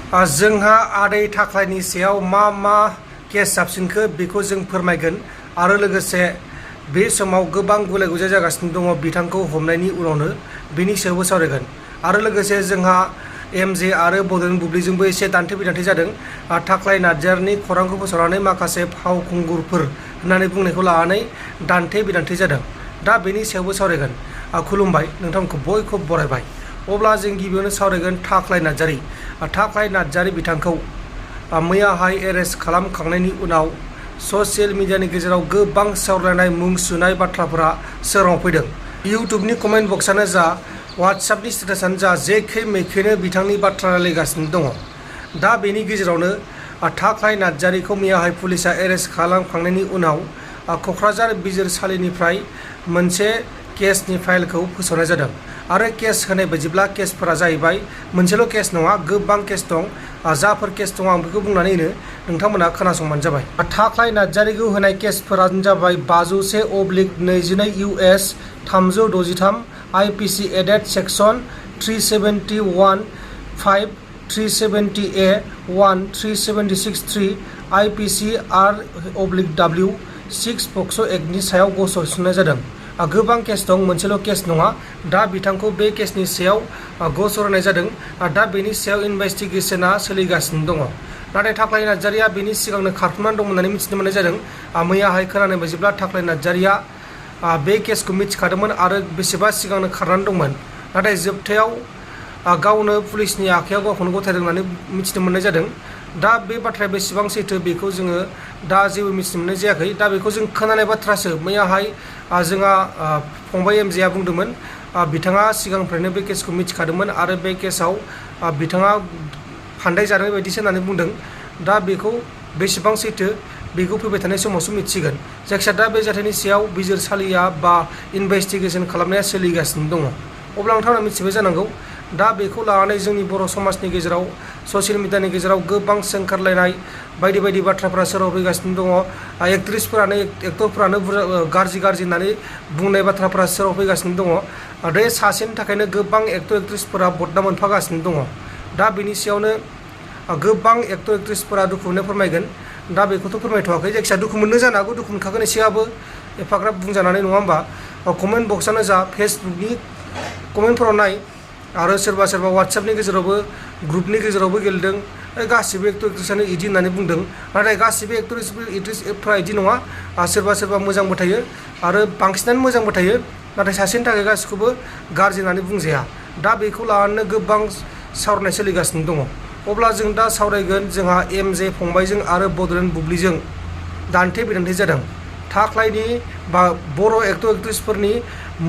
जोंहा आदै थाख्लायनि सायाव मा केस जाबसिनखो बेखौ जों फोरमायगोन आरो लोगोसे बे समाव गोबां गुलाय गुजाय जागासिनो दङ बिथांखौ हमनायनि उनावनो बेनि सायावबो सावरायगोन आरो लोगोसे जोंहा एमजे आरो बड'लेण्ड बुब्लिजोंबो एसे दान्थे बिदान्थे जादों। थाख्लाय नार्जारिनि खौरांखौ फोसावनानै माखासे फावखुंगुरफोर होननानै बुंनायखौ लानानै दान्थे बिदान्थे जादों। दा बेनि सायावबो सावरायगोन। खुलुमबाय, नोंथांमोनखौ बयखौबो बरायबाय। अब्ला जों गिबियावनो सावरायगोन थाख्लाय नार्जारि। थाख्लाय नार्जारि बिथांखौ मैयाहाय एरेस्ट खालामखांनायनि उनाव ससियेल मिडियानि गेजेराव गोबां सावरायनाय मुं सुनाय बाथ्राफोरा सोराङाव फैदों। इउटुबनि कमेन्ट बक्सआनो जा, वाट्सएपनि स्टेटासआनो जा, जेखे मेखेनो बिथांनि बाथ्रा रायलायगासिनो दङ। दा बेनि गेजेरावनो थाख्लाय नार्जारिखौ मैयाहाय पुलिसा एरेस्ट खालामखांनायनि उनाव क'क्राझार बिजिरसालिनिफ्राय मोनसे केसनि फाइलखौ फोसावनाय जादों आरो केस होनाय बायदिब्ला केसफोरा जाहैबाय मोनसेल' केस नङा, गोबां केस दं। जाफोर केस दं आं बेखौ बुंनानैनो नोंथांमोना खोनासंबानो जाबाय। थाख्लाय नार्जारिखौ होनाय केसफोरानो जाबाय 500/22 US 363 IPC added section 371(5), 370A(1), 376(3) IPC R/W 6 POCSO' एक्टनि सायाव गसर सुनाय जादों। गोबां केस दं, मोनसेल' केस नङा। दा बिथांखौ बे केसनि सायाव गसर होनाय जादों। दा बेनि सायाव इनभेस्टिगेशना सोलिगासिनो दङ। नाथाय थाख्लाय नार्जारिया बेनि सिगांनो खारखुमानानै दं होननानै मिथिनो मोननाय जादों। मैयाहाय खोनानाय बायदिब्ला थाख्लाय नार्जारिया बे केसखौ मिथिखादोंमोन आरो बेसेबा सिगांनो खारनानै दंमोन। नाथाय जोबथायाव गावनो पुलिसनि आखायाव गावखौनो गथायदों होननानै मिथिनो मोननाय जादों। दा बे बाथ्राया बेसेबां सैथो बेखौ जोङो दा जेबो मिथिनो मोननाय जायाखै। दा बेखौ जों खोनानाय बाथ्रासो। मैयाहाय जोंहा फंबाय एमजेआ बुंदोंमोन बिथाङा सिगांनिफ्रायनो बे केसखौ मिथिखादोंमोन आरो बे केसाव बिथाङा फान्दाय जानाय बायदिसो होननानै बुंदों। दा बेखौ बेसेबां सैथो बेखौ फैबाय थानाय समावसो मिथिगोन। जायखिजाया दा बे जाथायनि सायाव बिजिरसालिया बा इनभेस्टिगेशन खालामनाया सोलिगासिनो दङ। अब्ला नोंथांमोना मिथिबाय जानांगौ। दा बेखौ लानानै जोंनि बर' समाजनि गेजेराव ससियेल मिडियानि गेजेराव गोबां सोंखारलायनाय बायदि बायदि बाथ्राफोरा सोराव फैगासिनो दङ। एक्ट्रेसफोरानो एक्टरफोरानो गाज्रि होननानै बुंनाय बाथ्राफोरा सोराव फैगासिनो दङ। बे सासेनि थाखायनो गोबां एक्टर एक्ट्रेसफोरा बदनाम मोनफागासिनो दङ। दा बेनि सायावनो गोबां एक्टर एक्ट्रेसफोरा दुखु मोननाय फोरमायगोन। दा बेखौथ' फोरमायथ'वाखै, जायखिजाया दुखु मोननो जानो हागौ, दुखु मोनखागोन एसेबाबो, एफाग्राब बुंजानानै नङा होमबा। कमेन्ट बक्सआनो जा, फेसबुकनि कमेन्टफोराव नाय आरो सोरबा वाट्सएपनि गेजेरावबो ग्रुपनि गेजेरावबो गेलेदों गासिबो एक्टर एक्ट्रेसआनो इदि होननानै बुंदों। नाथाय गासिबो एक्टर एक्ट्रेसफ्रा इदि नङा। सोरबा मोजांबो थायो आरो बांसिनानो मोजांबो थायो। नाथाय सासेनि थाखाय गासिखौबो गाज्रि होननानै बुंजाया। दा बेखौ लानानै गोबां सावरायनाय सोलिगासिनो दङ। अब्ला जों दा सावरायगोन जोंहा एमजे फंबायजों आरो बड'लेण्ड बुब्लिजों दान्थे बिदान्थे जादों। थाख्लायनि बा बर' एक्टर एक्ट्रेसफोरनि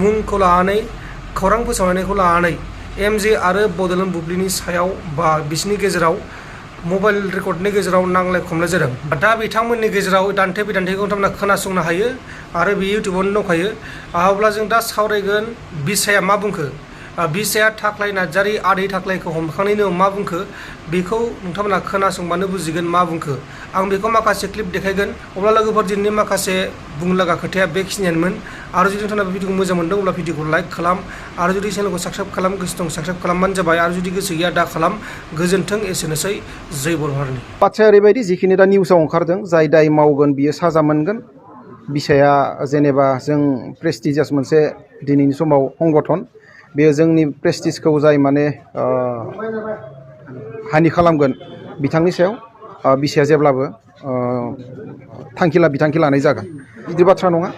मुंखौ लानानै खौरां फोसावनायखौ लानानै एमजे आरो बड'लेण्ड बुब्लिनि सायाव बा बिसिनि गेजेराव मबाइल रेकर्डनि गेजेराव नांलाय खमलाय जादों। दा बिथांमोननि गेजेराव दान्थे बिदान्थेखौ नोंथांमोना खोनासंनो हायो आरो बे इउटुबावनो दंखायो। अब्ला जों दा सावरायगोन बिसाया मा बुंखो। बिसाया थाख्लाय नार्जारि आदै थाख्लायखौ हमखांनायनि उनाव मा बुंखो बेखौ नोंथांमोना खोनासंबानो बुजिगोन मा बुंखो। आं बेखौ माखासे क्लिप देखायगोन। अब्ला लोगोफोर, दिनैनि माखासे बुंलागा खोथाया बेखिनियानोमोन। आरो जुदि नोंथाङा बे भिडिअखौ मोजां मोनदों अब्ला भिडिअखौ लाइक खालाम आरो जुदि चेनेलखौ साबस्क्राइब खालाम गोसो दं साबस्क्राइब खालामबानो जाबाय आरो जुदि गोसो गैया दा खालाम। गोजोन्थों, एसेनोसै। जय बर' हारिनि। बाथ्राया ओरैबायदि, जिखिनि दा निउसाव ओंखारदों, जाय दाय मावगोन बियो साजा मोनगोन। बिसाया जेनेबा जों प्रेस्टिजियास मोनसे दिनैनि समाव संगठन, बेयो जोंनि प्रेस्टिजखौ जाय माने हानि खालामगोन बिथांनि सायाव बिसाया जेब्लाबो बिथांखि लानाय जागोन। गिदिर बाथ्रा नङा।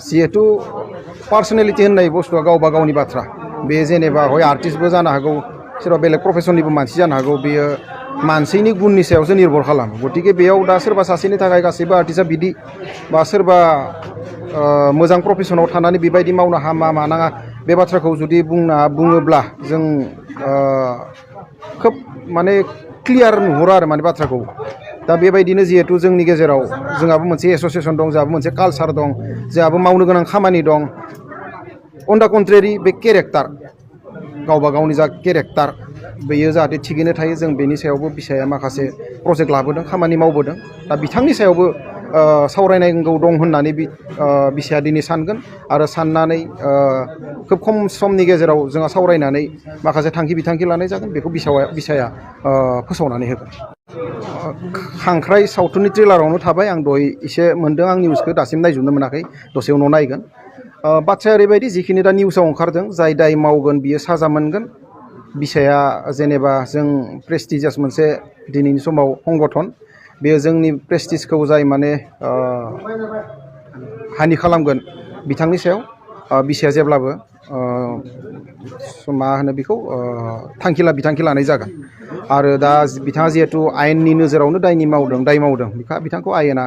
जिहेथु पार्सनेलिटि होननाय बुस्थुआ गावबा गावनि बाथ्रा। बे जेनेबा हय आर्टिस्टबो जानो हागौ, सोरबा बेलेग प्रफेसननिबो मानसि जानो हागौ। बेयो मानसिनि गुननि सायावसो निर्भर खालामो। गतिके बेयाव दा सोरबा सासेनि थाखाय गासैबो आर्टिस्टआ बिदि बा सोरबा मोजां प्रफेसनाव थानानै बेबायदि मावनो हामा मानाङा, बे बाथ्राखौ जुदि बुङोब्ला जों खोब माने क्लियार नुहुरो आरो माने बाथ्राखौ। दा बेबायदिनो जिहेतु जोंनि गेजेराव जोंहाबो मोनसे एस'सियेसन दं, जोंहाबो मोनसे कालसार दं, जोंहाबो मावनो गोनां खामानि दं। अन दा कन्ट्रेरि, बे केरेक्टार, गावबा गावनि जा केरेक्टार, बेयो जाहाथे थिगैनो थायो। जों बेनि सायावबो बिसाया माखासे प्रजेक्ट लाबोदों, खामानि मावबोदों। दा बिथांनि सायावबो सावरायनांगौ दं होननानै बिसाया दिनै सानगोन आरो साननानै खोब खम समनि गेजेराव जोंहा सावरायनानै माखासे थांखि बिथांखि लानाय जागोन बेखौ बिसाया फोसावनानै होगोन। खांख्राइ सावथुननि ट्रेलारावनो थाबाय आं दहाय एसे मोन्दों आं निउसखौ दासिम नायजोबनो मोनाखै दसे उनाव नायगोन। बाथ्राया ओरैबायदि जिखिनि दा निउसाव ओंखारदों जाय दाय मावगोन बियो साजा मोनगोन। बिसाया जेनेबा जों प्रेस्टिजियास मोनसे दिनैनि समाव संगठन बेयो जोंनि प्रेस्टिजखौ जाय माने हानि खालामगोन बिथांनि सायाव बिसाया जेब्लाबो मा होनो बेखौ बिथांखि लानाय जागोन। आरो दा बिथाङा जिहेतु आयेननि नोजोरावनो दाय मावदों बिथांखौ आयेना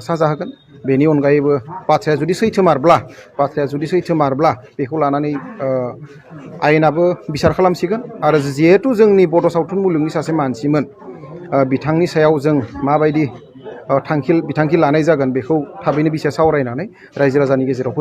साजा होगोन। बेनि अनगायैबो बाथ्राया जुदि सैथोमारब्ला बेखौ लानानै आयेनाबो बिसार खालामसिगोन। आरो जिहेतु जोंनि बड' सावथुन मुलुगनि सासे मानसिमोन बिथांनि सायाव जों माबायदि बिथांखि लानाय जागोन बेखौ थाबैनो बिसाया सावरायनानै रायजो राजानि गेजेराव